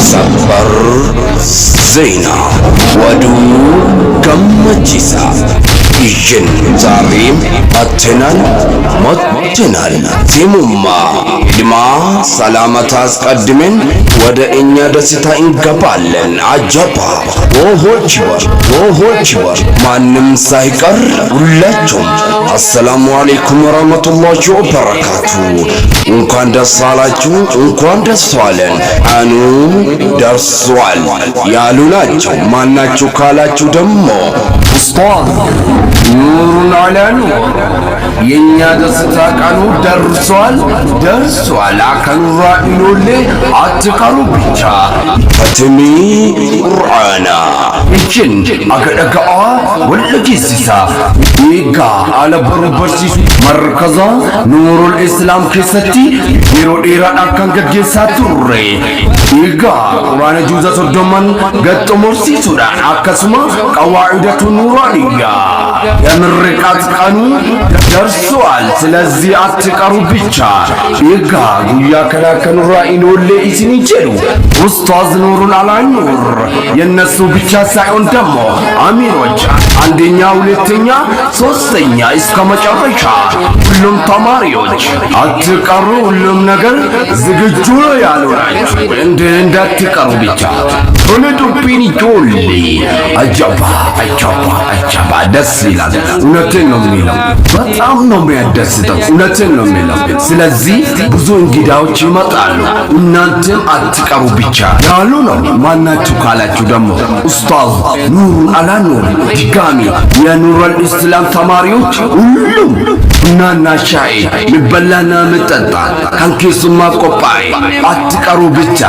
ሰበር ዜና oduu gammachiisaa ይዤን ዛሬም መጥተናል መጥተናል። ሲሙማ ድማ ሰላመታ አስቀድመን ወደ እኛ ደስታ እንገባለን። አጀባ ወሆች በር ወሆች በር ማንም ሳይቀር ሁላችሁም አሰላሙ አለይኩም ወራህመቱላሂ ወበረካቱ። እንኳን ደስ አላችሁ፣ እንኳን ደስ አለን። ቀኑ ደርሷል ያሉ ናቸው። ማናችሁ ካላችሁ ደግሞ ኡስታዝ ኑሩን አላ ኑር፣ የኛ ደስታ ቀኑ ደርሷል ደርሷል። Akkanurraa hin oolle አትቀሩ ብቻ። Khatimii Qur'aanaa ichin aga dhaga'aa wal dhageessisaa. Eegaa haala baruu barsiisuu markaza Nuurul Islaam keessatti yeroo dheeraadhaaf kan gaggeessaa turre. Eegaa Quraana juuza 30n gad xumursiisuudhaan akkasuma qawaa'idatu nuuraaniyyaa የምርቃት ቀኑ ደርሷል። ስለዚህ አትቀሩ ብቻ። Egaa guyyaa kana akkanurraa hin oolle isinii jedhu ኡስታዝ ኑሩን አላ ኑር። የነሱ ብቻ ሳይሆን ደግሞ አሚሮች አንደኛ፣ ሁለተኛ፣ ሶስተኛ እስከ መጨረሻ ሁሉም ተማሪዎች አትቀሩ፣ ሁሉም ነገር ዝግጁ ነው ያሉ ናቸው። እንደ እንዳትቀሩ ብቻ። Tole dubbiin ijoollee ajaba ajaba ajaba ደስ ይላል። እውነቴን ነው የሚለው፣ በጣም ነው የሚያደስተው። እውነቴን ነው የሚለው። ስለዚህ ብዙ እንግዳዎች ይመጣሉ፣ እናንተም አትቀሩ ብቻ ያሉ ነው። ማናችሁ ካላችሁ ደግሞ ኡስታዝ ኑሩን አላ ኑር፣ ድጋሚ የኑረል ኢስላም ተማሪዎች ሁሉም ቡናና ሻይ ሚበላና ሚጠጣ kan keessummaaf qophaa'e አትቀሩ ብቻ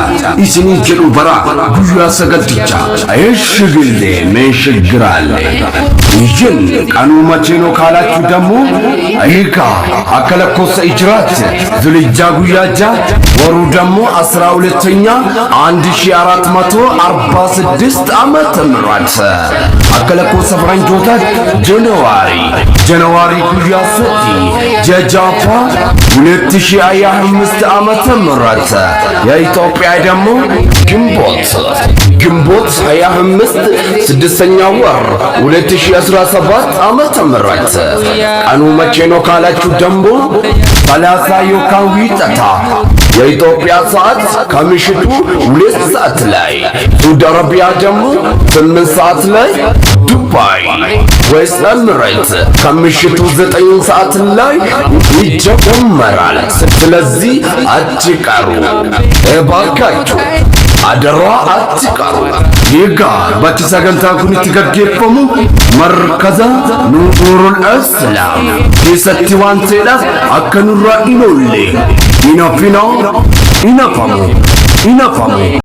isinii jedhu bara guyyaa sagalticha እሽግሌ ምን ችግር አለ? ይህን ቀኑ መቼ ነው ካላችሁ ደግሞ egaa akka lakkoofsa hijraatti Zulijjaa guyyaa 6 ወሩ ደግሞ 12ኛ 1446 ዓመተ ምህረት፣ akka lakkoofsa faranjootaatti January guyyaa 3 ji'a 6ffaa 2025 ዓመተ ምህረት፣ የኢትዮጵያ ደግሞ ግንቦት 25 ስድስተኛ ወር 2017 ዓመተ ምህረት። ቀኑ መቼ ነው ካላችሁ ደግሞ 30 yookaan Wiixata የኢትዮጵያ ሰዓት ከምሽቱ 2 ሰዓት ላይ፣ ሳዑዲ አረቢያ ደግሞ 8 ሰዓት ላይ፣ ዱባይ ወይስ ኤምሬት ከምሽቱ 9 ሰዓት ላይ ይጀመራል። ስለዚህ አትቀሩ እባካችሁ፣ አደራ አትቀሩ። Egaa bakki sagantaan kun itti gaggeeffamu markaza Nuurul Islaam keessatti waan ta'eedhaaf akka nurraa hin oolle hin hafinaa, hin hafamu, hin hafamu.